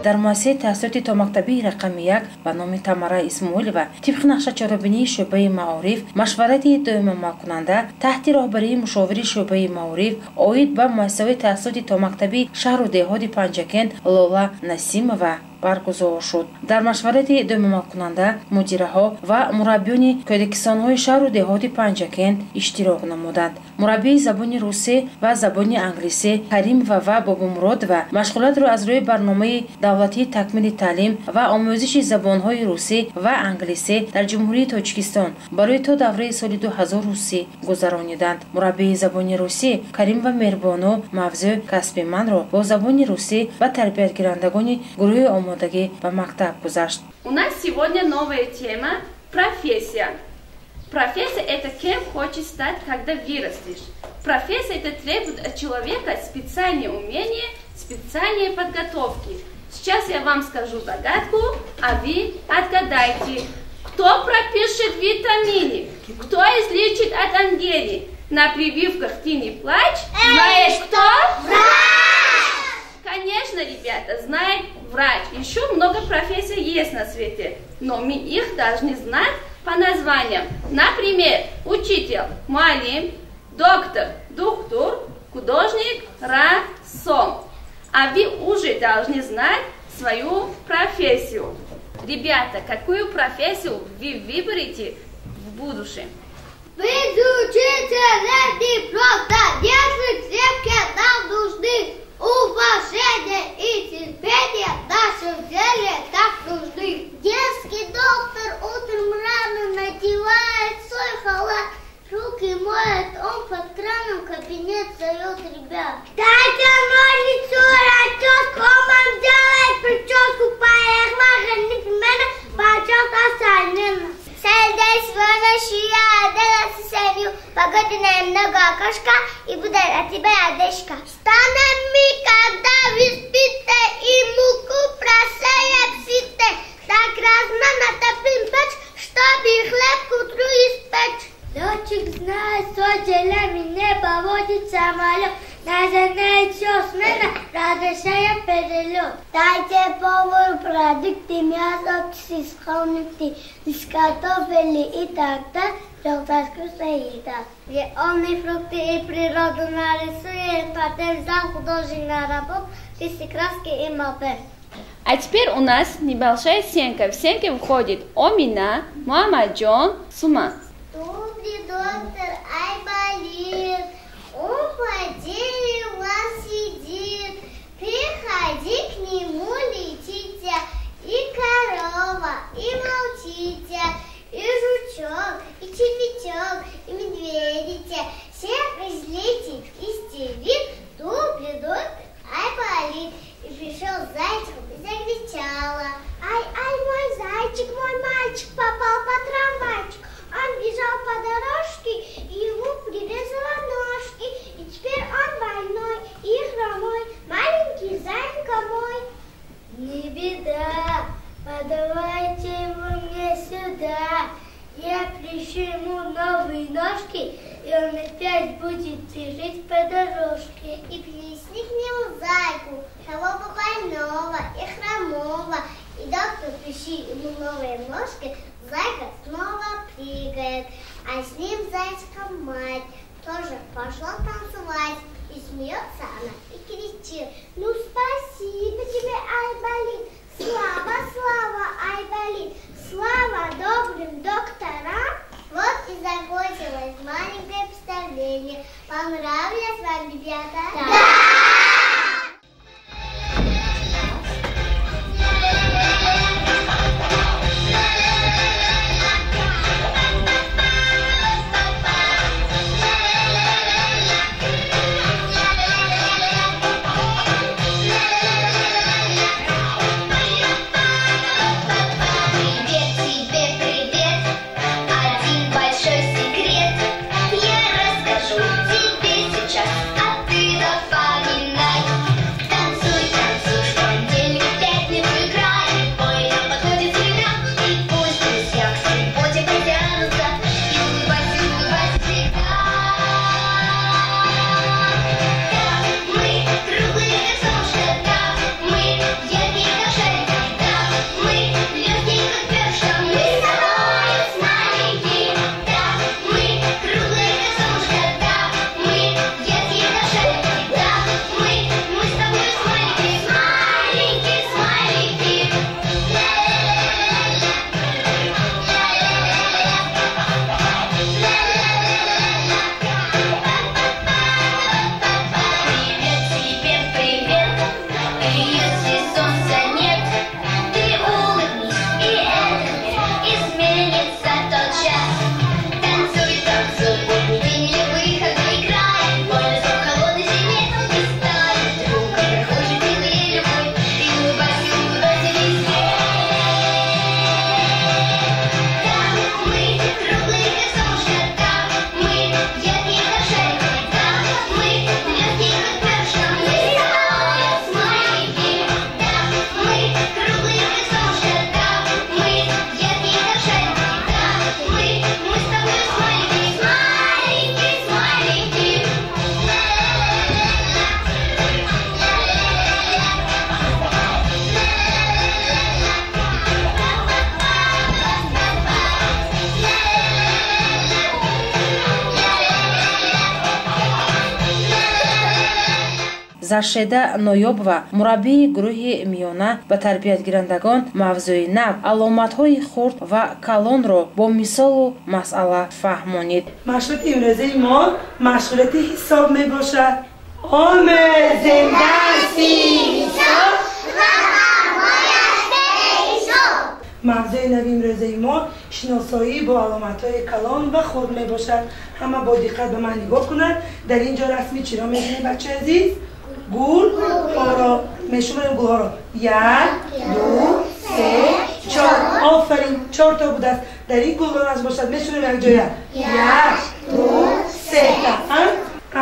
Дар муассисаи таҳсилоти томактабии рақами 1 ба номи Тамара Исмоилова тибқи нақша чорабинии шӯъбаи маориф машварати доимамалкунанда таҳти роҳбарии мушовири шӯъбаи маориф оид ба муассисаҳои таҳсилоти томактабии шаҳру деҳоти Панҷакент Лола Насимова баргузор шуд. Дар машварати доимамалкунанда мудираҳо ва мураббиёни кӯдакистонҳои шаҳру деҳоти Панҷакент иштирок намуданд. Мураббии забони русӣ ва забони англисӣ Каримова ва Бобомуродова машғулиятро аз рӯи барномаи давлатии такмили таълим ва омӯзиши забонҳои русӣ ва англисӣ дар Ҷумҳурии Тоҷикистон барои то давраи соли 2030 гузарониданд. Мураббии забони русӣ Каримова Меҳрбону мавзӯъ «Касби манро» бо забони русӣ ба тарбиятгирандагони гурӯҳи омодагӣ ба мактаб гузашт. У нас сегодня новая тема – профессия. Профессия – это кем хочешь стать, когда вырастешь. Профессия – это требует от человека специальные умения, специальные подготовки. Сейчас я вам скажу загадку, а вы отгадайте. Кто пропишет витамины? Кто излечит от ангины? На прививках ты не плачь. Знаешь кто? Врач! Конечно, ребята, знает врач. Еще много профессий есть на свете, но мы их должны знать по названиям. Например, учитель, муаллим, доктор, духтур, художник, рассом. А вы уже должны знать свою профессию. Ребята, какую профессию вы выберете в будущем? Быть учителем не просто, если крепкие нам нужны. Уважение и терпение в нашем деле так нужны. Детский доктор утром рано надевает свой халат, руки моет он под краном, кабинет зовет ребят. Дайте ножницу, расческу, он вам делает прическу, парикмахер непременно пойдет осанина. Погодина много окошка, и будет от тебя одежка. Станем, когда вы спите, и муку просеем сите. Так разно натопим печь, чтобы хлеб к утру испечь. Летчик знает, что делами небо водит самолет. Называет все смена, разрешая перелет. Дайте повару продукты, мясо, птицы, из картофеля и тогда желтоскуса еда. Где он и фрукты, и природу нарисует, потом взял художник на работу, чистые краски и мольберт. А теперь у нас небольшая сценка. В сценке входит Омина, Муамаджон, Сума. Добрый доктор Айболит, он по дереву сидит. Приходи к нему, лечите, и корова, и молчите, и жучок, и червячок, и медведица. Всех излечит, истерит, добрый доктор Айболит. И пришел зайчик и закричала: ай, ай, мой зайчик, мой мальчик попал под трамвайчик. Он бежал по дорожке, и ему прирезала ножки. И теперь он больной и хромой, маленький зайка мой. Не беда, подавайте его мне сюда. Я прищу ему новые ножки, и он опять будет бежать по дорожке. И принесли к нему зайку, того больного и хромого. И доктор прищи ему новые ножки, зайка снова прыгает, а с ним зайчика мать тоже пошла танцевать. И смеется она и кричит: ну спасибо тебе, Айболит, слава, слава, Айболит, слава добрым докторам. Вот и закончилось маленькое представление. Понравилось вам, ребята? Да! Заршеда Ноёбова, мураббии гурӯҳи миёна, ба тарбиятгирандагон мавзӯи нав аломатҳои хурд ва калонро бо мисолу масъала фаҳмонид. Машғулияти имрӯзаи мо машғулияти ҳисоб мебошад. Омӯзем дарси ҳисоб, мавзӯи нави имрӯзаи мо шиносоӣ бо аломатҳои калон ва хурд мебошад. Ҳама бо диққат ба ман нигоҳ кунад. Дар ин ҷо расми чиро мебинем, бачаи азиз? Гулҳоро мешуморем. Гулҳоро 1, 2, 3, 4. Офарин, 4 то будааст. Дар ин гулҳо аз бошад мешуморем якҷоя. 1, 2, 3 та.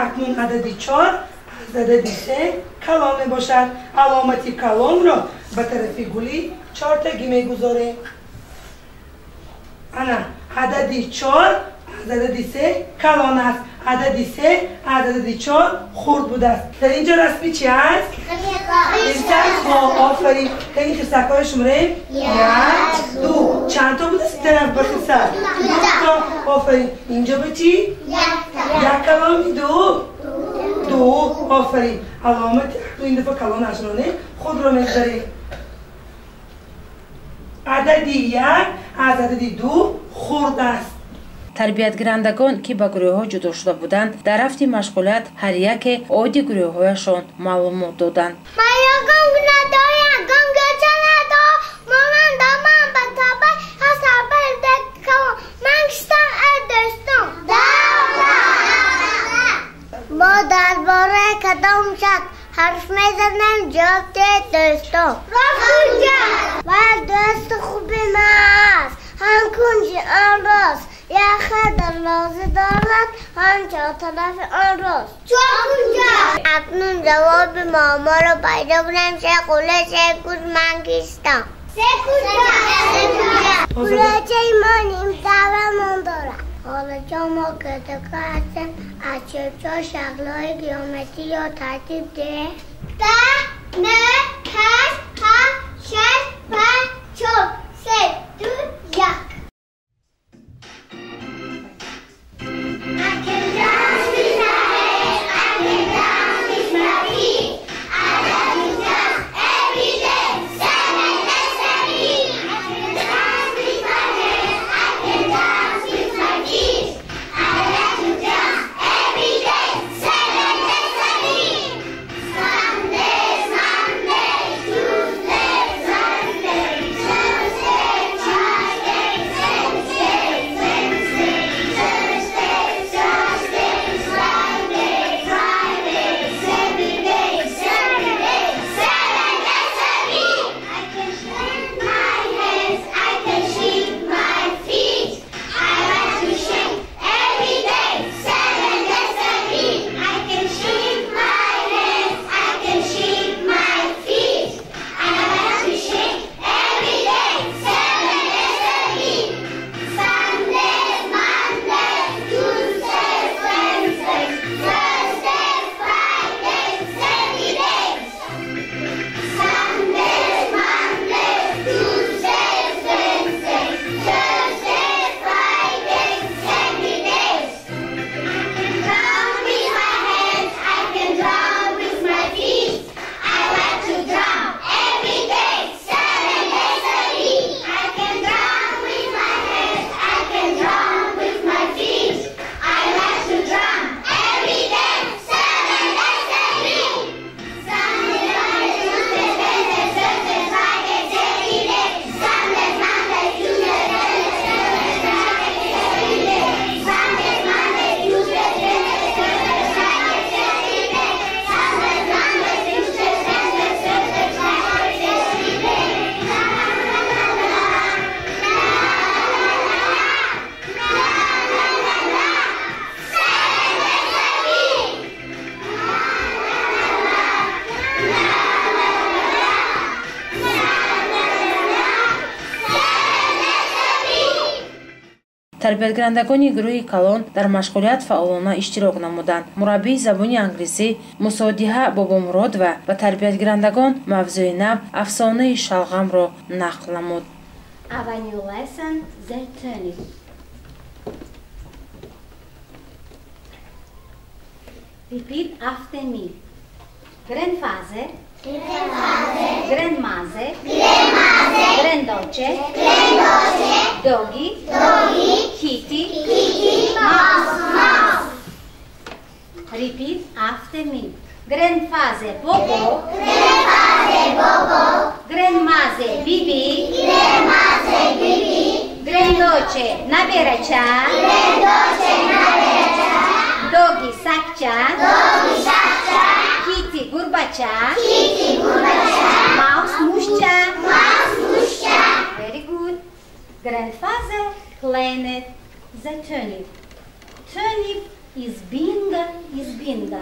Акнун адади 4 аз адади 3 калон мебошад. Аломати калонро ба тарафи гули 4тагӣ мегузорем. Ана адади 4 аз адади 3 калон аст. Адади 3 аз адади 4 хурд будааст. Дар ин ҷо расми чи аст? Хирсакҳо. Офарин. Ин хирсакҳоро шуморем. 1, 2. Чанд то будааст тараф ба хирсак? 2 то. Офарин. Инҷо ба чӣ? Як каломи 2. 2. Офарин. Аломати ин дафъа калонашро не, худро мегузарем. Адади 1 аз адади 2 хурд аст. Тарбиятгирандагон, ки ба гурӯҳҳо ҷудо шуда буданд, дар рафти машғулият ҳар яке оиди гурӯҳҳояшон маълумот доданд. Мо дар бораи кадом шакл ҳарф мезанем? Ҷавоб диҳед, дӯстон. Ва дӯсти хуби ман аст, ҳам кунҷи он рост, як дар лозӣ дорад, ҳам чортарафи он рост. Акнун ҷавоби муамморо пайдо кунем. Се қулла, се куз, ман кистам? Кулачаи мо нимтаврамон дорад. Ҳолачо мо кӯдака ҳастем, аз чӯбчо шаклҳои геометриро тартиб диҳем. 10, 9, 8, 7, 6, 5, 4, 3, 2, 1. Тарбиятгирандагони гурӯҳи калон дар машғулият фаъолона иштирок намуданд. Мураббии забони англисӣ Мусодиҳа Бобомуродова ба тарбиятгирандагон мавзӯи нав афсонаи шалғамро нақл намуд. Our new lesson, the turnip. Repeat after me. Grandfather. Grandmother. Granddaughter. Doggy. Kitty. Mouse. Repeat after me. Grandfather Bobo. Grandmother Bibi. Granddaughter Nabiracha. Doggy Sakcha. Kitty Gurbacha. Mouse Mushcha. Very good. Grandfather planted the turnip. Turnip is binga, is binga.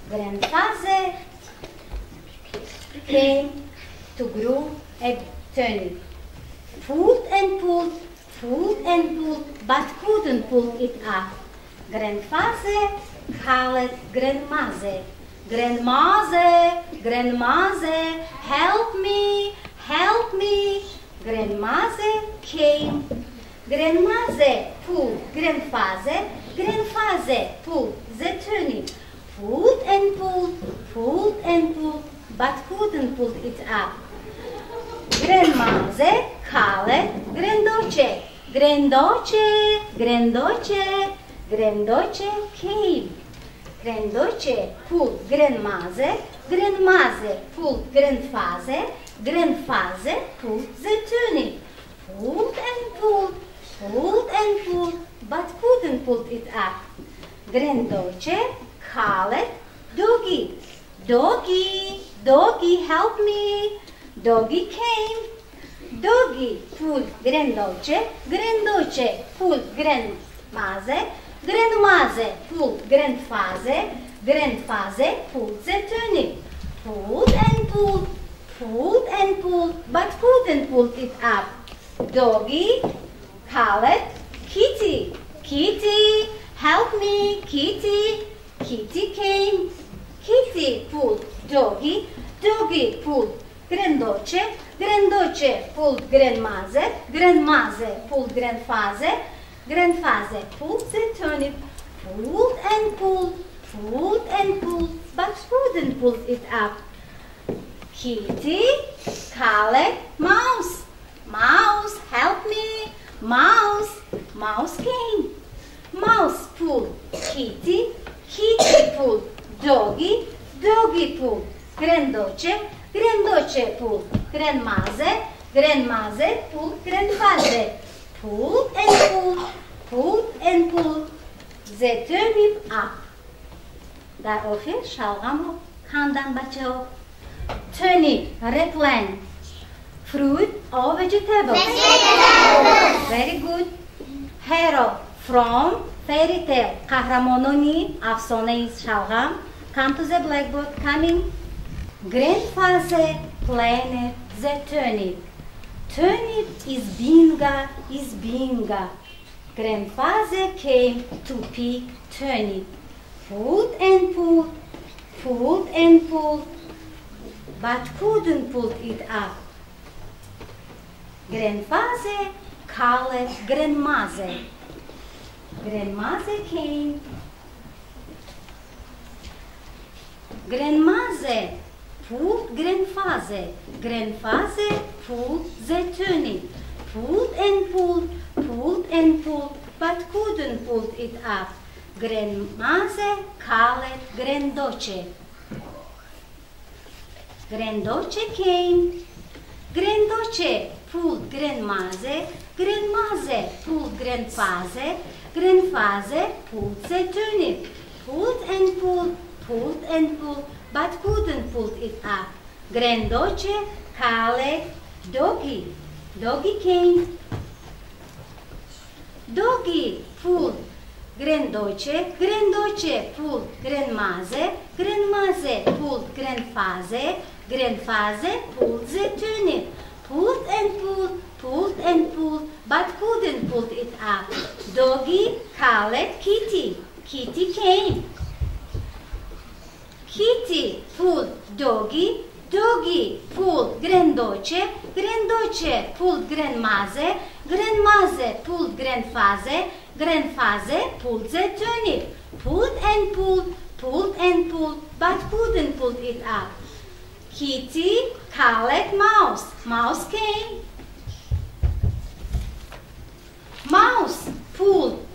Grandfather came to grow a turnip. Pulled and pulled, pulled and pulled, but couldn't pull it up. Grandfather called grandmother. Grandmother, grandmother, help me, help me. Grandmother came. Grandmother pulled grandfather, grandfather pulled the turnip. Pulled and pulled, pulled and pulled, but couldn't pull it up. Grandmother called granddaughter. Granddaughter, granddaughter, granddaughter came. Granddaughter pulled grandmother, grandmother pulled grandfather, grandfather pulled the turnip. Pulled and pulled, pulled and pulled, but couldn't pull it up. Granddaughter called doggy. Doggy, doggy, help me. Doggy came. Doggy pulled granddaughter, granddaughter pulled grandmother, grandmother pulled grandfather, grandfather pulled the turnip. Pulled and pulled, pulled and pulled, but couldn't pull it up. Doggy called kitty. Kitty, help me, kitty. Kitty came. Kitty pulled doggy, doggy pulled granddaughter, granddaughter pulled grandmother, grandmother pulled grandfather, grandfather pulled the turnip, pulled and pulled, pulled and pulled, but couldn't pull it up. Kitty called mouse. Mouse, help me. Mouse, mouse came. Mouse pulled kitty, kitty pulled doggy, doggy pulled granddaughter, granddaughter pulled grandmother, grandmother pulled grandfather. Pulled and pulled, pulled and pulled the turnip up. Дар охир шалғамро кандан бачаҳо. Turnip, red plant. Fruit or vegetable? Vegetable. Very good. Hero from fairy tale. Қаҳрамонони афсонаи шалғам. Come to the blackboard. Coming. Grandfather planted the turnip. Turnip is binga, is binga. Grandfather came to pick turnip. Pulled and pulled, pulled and pulled, but couldn't pull it up. Grandfather called grandmother. Grandmother came. Grandmother pulled grandfather. Grandfather pulled the turnip. Pulled and pulled, pulled and pulled, but couldn't pull it up. Grandmother called granddaughter. Granddaughter came. Granddaughter pulled grandmother. Grandmother pulled grandfather. Grandfather pulled the turnip. Pulled and pulled, pulled and pulled, but couldn't pull it up. Granddaughter called doggy. Doggy came. Doggy pulled granddaughter. Granddaughter pulled grandmother. Grandmother pulled grandfather. Grandfather pulled the turnip. Pulled and pulled, pulled and pulled, but couldn't pull it up. Doggy called kitty. Kitty came. Kitty pulled doggy. Doggy pulled granddaughter. Granddaughter pulled grandmother. Grandmother pulled grandfather. Grandfather pulled the turnip. Pulled and pulled, Pulled and pulled, but couldn't pull it up. Kitty called Mouse. Mouse came. Mouse pulled.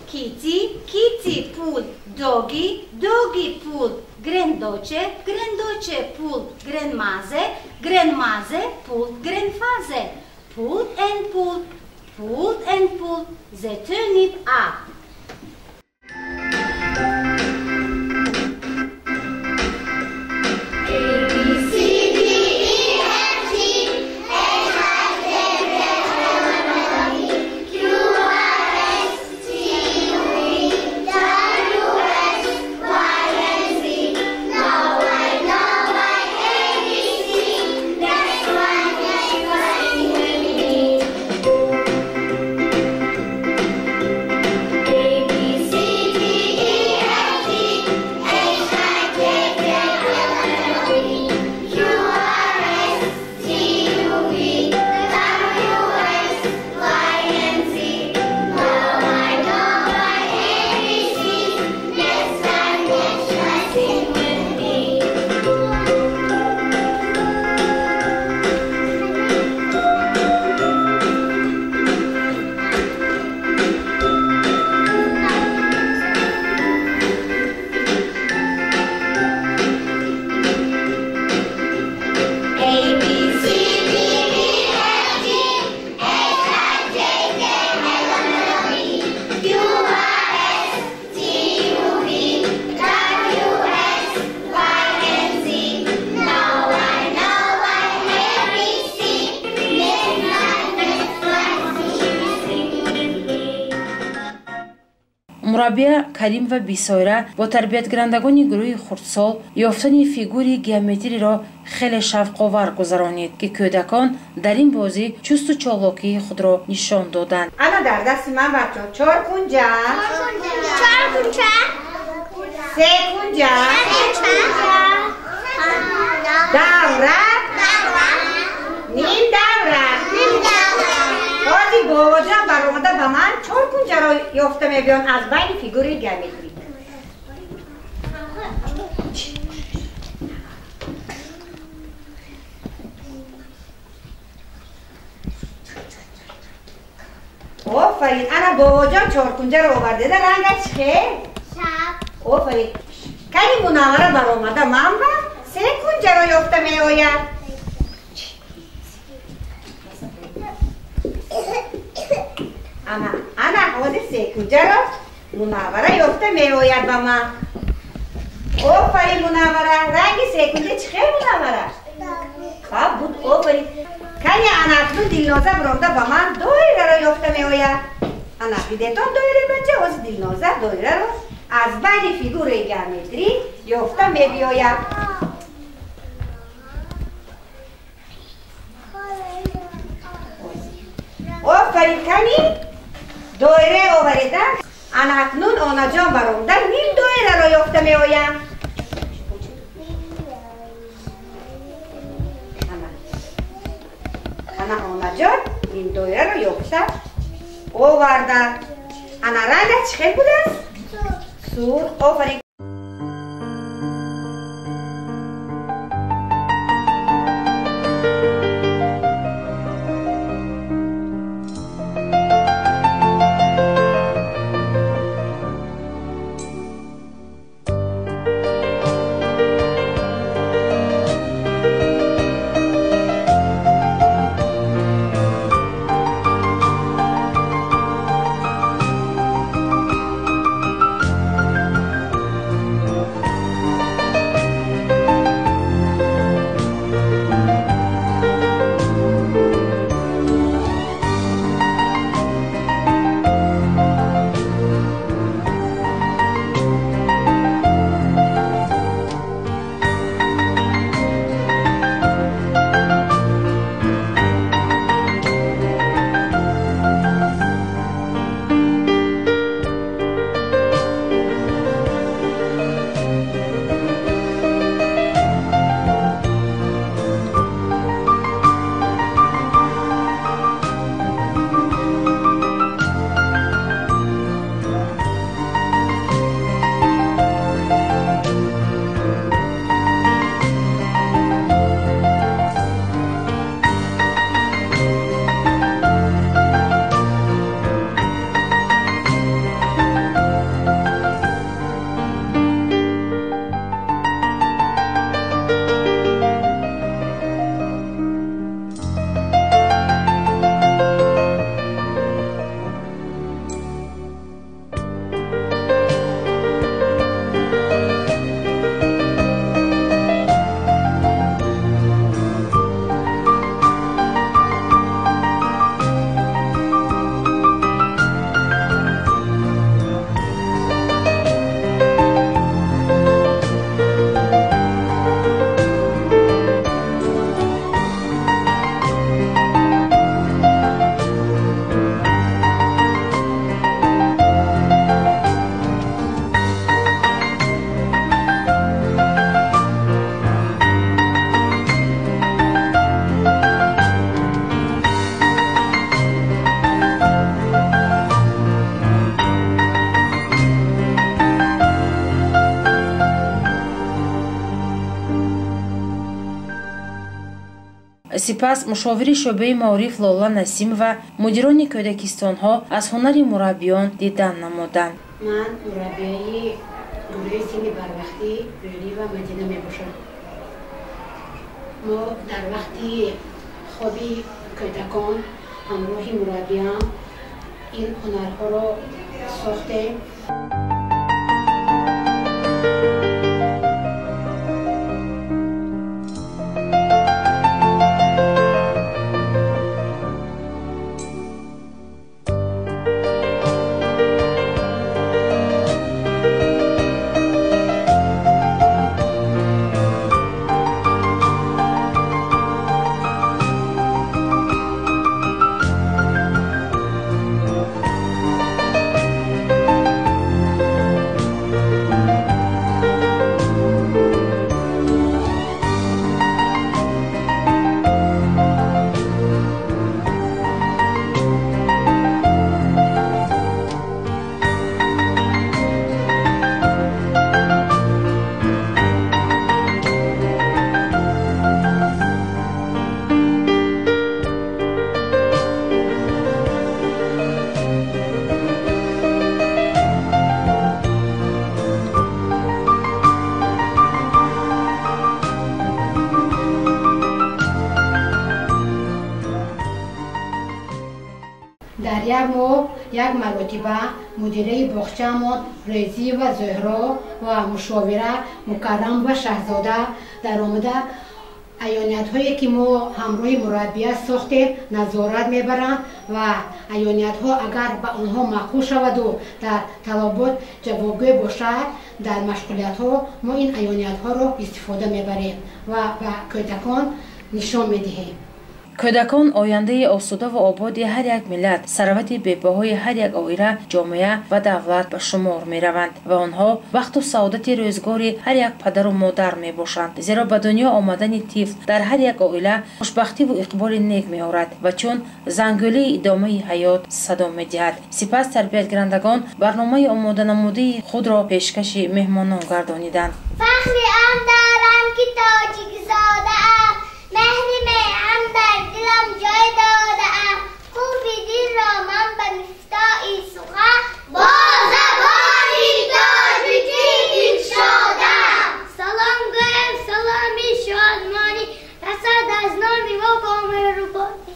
Kitty, kitty pulled. Doggy, doggy pulled. Granddaughter, granddaughter pulled. Grandmother, grandmother pulled. Grandfather pulled and pulled, pulled and pulled the turnip up. Мураббия Каримова Бисойра бо тарбиятгирандагони гурӯҳи хурдсол ёфтани фигури геометриро хеле шавқовар гузаронид, ки кӯдакон дар ин бозӣ чусту чолокии худро нишон доданд. Ана дар дасти ман бачо чор кунҷа, се кунҷа, давра, ним давра. Ҳозир бобоҷон баромада ба ман чор кунҷаро ёфта мебиён аз байни фигури геометрӣ. Офарин, ана бобоҷон чоркунҷаро овардеда, рангаш чӣ хел? Офарин. Кани Мунаввара баромада ман ба се кунҷаро ёфта меояд. Ана, ана ҳозир се кунҷаро Мунаввара ёфта меояд ба ман. Офарин, Мунаввара. Ранги се кунҷа чӣ хел, Мунаввара? Хоб буд, офарин. Кани ана акнун Дилноза баромада ба ман доираро ёфта меояд. Ана дидетон доира бача, ҳозир Дилноза доираро аз байни фигураи геометрӣ ёфта мебиёяд. Офарин, кани доира оварида. Ана акнун Онаҷон баромада ним доираро ёфта меояд. Ана Онаҷон ним доираро ёфта оварда. Ана рангаш чӣ хел будааст? Сурх. Офарин. Сипас мушовири шӯъбаи маориф Лола Насимова, мудирони кӯдакистонҳо аз ҳунари мураббиён дидан намуданд. Ман мураббияи гурӯҳи синни барвақтӣ Рӯлиева Мадина мебошам. Мо дар вақти хоби кӯдакон ҳамроҳи мураббиям ин ҳунарҳоро сохтем. Дар як моҳ як маротиба мудираи боғчаамон Резиева Зуҳро ва мушовира Мукаррамова Шаҳзода даромада аёниятҳое ки мо ҳамроҳи мураббия сохтем назорат мебаранд ва аёниятҳо агар ба онҳо маъқул шаваду дар талабот ҷавобгӯ бошад, дар машғулиятҳо мо ин аёниятҳоро истифода мебарем ва ба кӯдакон нишон медиҳем. Кӯдакон ояндаи осуда ва ободи ҳар як миллат, сарвати бебаҳои ҳар як оила, ҷомеа ва давлат ба шумор мераванд ва онҳо бахту саодати рӯзгори ҳар як падару модар мебошанд. Зеро ба дунё омадани тифл дар ҳар як оила хушбахтиву иқболи нек меорад ва чун зангӯлии идомаи ҳаёт садо медиҳад. Сипас тарбиятгирандагон барномаи омоданамудаи худро пешкаши меҳмонон гардониданд. Фахри он дорам, ки тоҷикзодаам, меҳри меҳам дар дилам ҷой додаам, қулфи дилро ман ба мифтоҳи сухан бо забони тоҷикӣ кушодаам. Салом гӯям саломи шодмонӣ, расад аз номи мо бо меҳрубонӣ.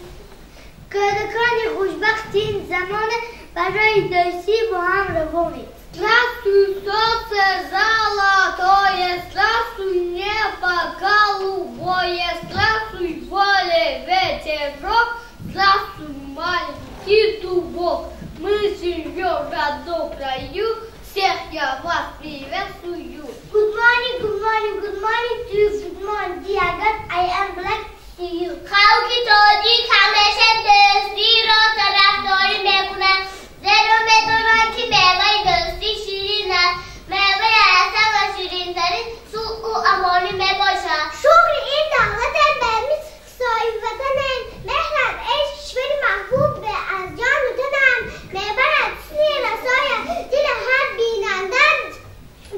Кӯдакони хушбахти ин замона барои дӯстӣ бо ҳам равонӣ. Здравствуй, солнце золотое, здравствуй, небо голубое, здравствуй, поле, ветерок, здравствуй, маленький дубок. Мы живем в родном краю, всех я вас приветствую. Good morning, good morning, good morning to you, good morning, dear God, I am glad to see you. Халқи тоҷик ҳамеша дӯстиро тарафдорӣ мекунад, зеро медонад, ки меваи дӯстӣ ширин аст. Меваи асал ва ширинтарин сулҳу амонӣ мебошад. Шукри ин давлате ба мисли соҳибватанем, меҳрам эй кишвари маҳбуб аз ҷону танам, мебарад ҳусни расоя дили ҳар бинанда,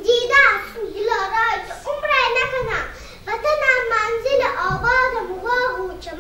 дида дилорои умре накунам. Ватанам манзили ободам, боғу чаман.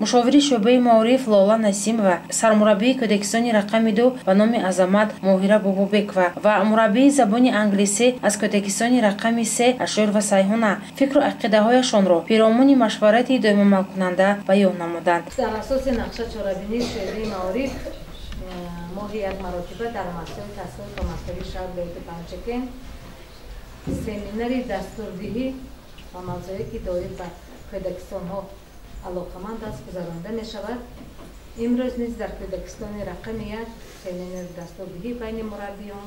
Мушовири шӯъбаи маориф Лола Насимова, сармураббии кӯдакистони рақами 2 ба номи Азамат Моҳира Бобобекова ва мураббии забони англисӣ аз кӯдакистони рақами 3 Ашӯрова Сайҳуна фикру ақидаҳояшонро пиромуни машварати доимоамалкунанда баён намуданд. Дар асоси нақша чорабинии шӯъбаи маориф моҳи як маротиба дар муассисаи таҳсилоти томактабии шаҳр вилояти Панҷакент семинари дастурдиҳӣ ва мавзӯе ки доир ба кӯдакистонҳо алоқаманд аст гузаронда мешавад. Имрӯз низ дар кӯдакистони рақами 1 семинари дастурдиҳӣ байни мураббиён,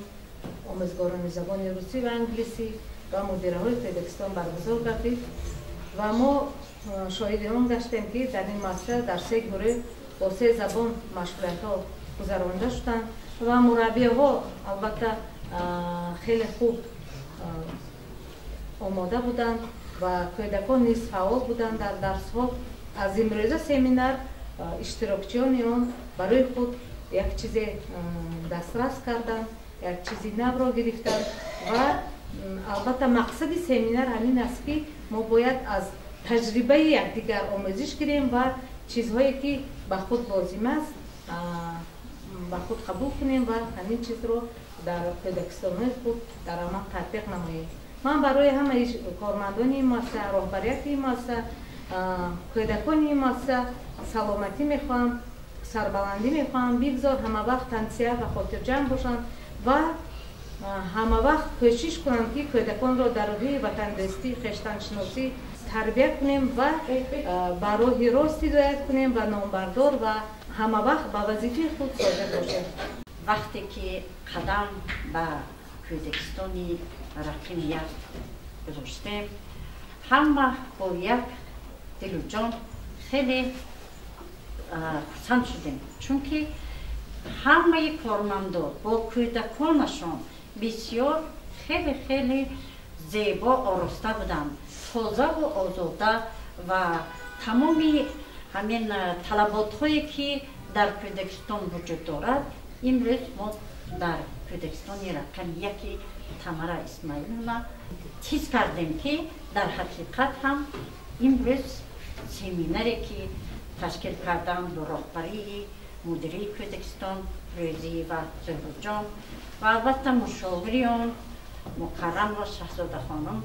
омӯзгорони забони русӣ ва англисӣ ва мудираҳои кӯдакистон баргузор гардид ва мо шоҳиди он гаштем, ки дар ин муассиса дар се гурӯҳ бо се забон машғулиятҳо гузаронда шуданд ва мураббиҳо албатта хеле хуб омода буданд ва кӯдакон низ фаъол буданд дар дарсҳо. Аз имрӯза семинар иштирокчиёни он барои худ як чизе дастрас карданд, як чизи навро гирифтанд ва албатта мақсади семинар ҳамин аст, ки мо бояд аз таҷрибаи якдигар омӯзиш гирем ва чизҳое ки ба худ лозим аст ба худ қабул кунем ва ҳамин чизро дар кӯдакистонҳои худ дар амал татбиқ намоем. Ман барои ҳамаи кормандони ин муассиса, роҳбарияти ин муассиса, кӯдакони ин муассиса саломатӣ мехоҳам, сарбаландӣ мехоҳам. Бигзор ҳамавақт тансиҳат ва хотирҷамъ бошанд ва ҳамавақт кӯшиш кунанд, ки кӯдаконро дар рӯҳи ватандӯстӣ, хештаншиносӣ тарбия кунем ва ба роҳи рост ҳидоят кунем ва номбардор ва ҳамавақт ба вазифаи худ содиқ бошем. Вақте ки қадам ба кӯдакистони рақами 1 гузоштем, ҳама бо як дилу ҷон хеле хурсанд шудем, чунки ҳамаи кормандо бо кӯдаконашон бисёр хеле хеле зебо ороста буданд, тозаву озода ва тамоми ҳамин талаботҳое ки дар кӯдакистон вуҷуд дорад, имрӯз мо дар кӯдакистони рақами 1 Тамара Исмаилова ҳис кардем, ки дар ҳақиқат ҳам имрӯз семинаре ки ташкил карданд бо роҳбарии мудирии кӯдакистон Рӯзиева Зуҳурҷон ва албатта мушовири он Мукаррамова Шаҳзода хонум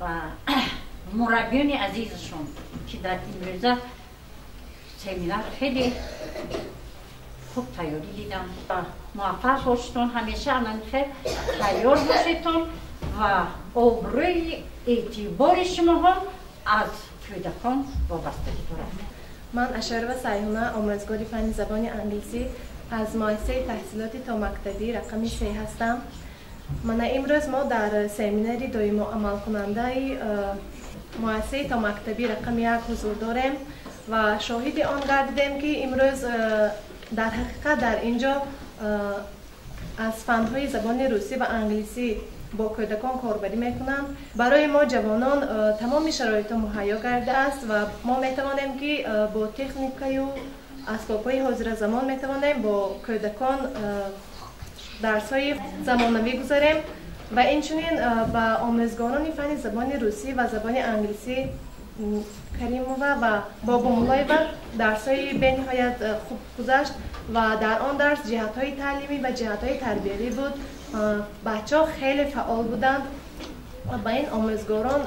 ва мураббиёни азизашон, ки дар имрӯза семинар хеле хуб тайёрӣ дидам. Муваффақ бошедтон, ҳамеша ананхел тайёр бошедтон ва обрӯи эътибори шумоҳо аз кӯдакон вобастагӣ дорад. Ман Ашарова Сайҳуна, омӯзгори фанни забони англисӣ аз муассисаи таҳсилоти томактабӣ рақами 3 ҳастам. Мана имрӯз мо дар семинари доимо амалкунандаи муассисаи томактабӣ рақами 1 ҳузур дорем ва шоҳиди он гардидем, ки имрӯз дар ҳақиқат дар ин ҷо аз фанҳои забони русӣ ва англисӣ бо кӯдакон корбарӣ мекунанд. Барои мо ҷавонон тамоми шароитҳо муҳайё гардааст ва мо метавонем, ки бо техникаю асбобҳои ҳозиразамон метавонем бо кӯдакон дарсҳои замонавӣ гузарем ва инчунин ба омӯзгорони фанни забони русӣ ва забони англисӣ Каримова ва Бобомуллоева дарсҳои бениҳоят хуб гузашт ва дар он дарс ҷиҳатҳои таълимӣ ва ҷиҳатҳои тарбиявӣ буд. Бачаҳо хеле фаъол буданд ва ба ин омӯзгорон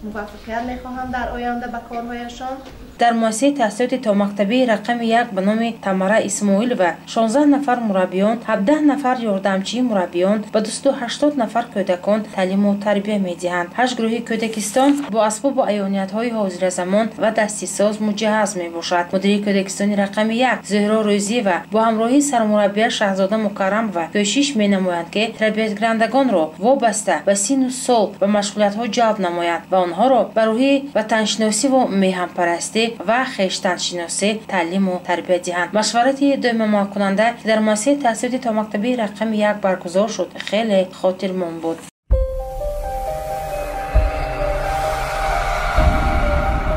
муваффақият мехоҳам дар оянда ба корҳояшон. Дар муассисаи таҳсилоти томактабии рақами 1 ба номи Тамара Исмоилова 16 нафар мураббиён, 17 нафар ёрдамчии мураббиён ба 280 нафар кӯдакон таълиму тарбия медиҳанд. Ҳашт гурӯҳи кӯдакистон бо асбобу аёниятҳои ҳозиразамон ва дастисоз муҷаҳҳаз мебошад. Мудири кӯдакистони рақами 1 Зуҳро Рӯзиева бо ҳамроҳии сармураббия Шаҳзода Мукаррамова кӯшиш менамоянд, ки тарбиятгирандагонро вобаста ба синну сол ба машғулиятҳо ҷалб намоянд ва онҳоро ба рӯҳи ватаншиносиву меҳанпарастӣ ва хештаншиносӣ таълиму тарбия диҳанд. Машварати доимоамалкунанда, ки дар муассисаи таҳсилоти томактабии рақами 1 баргузор шуд, хеле хотирмон буд.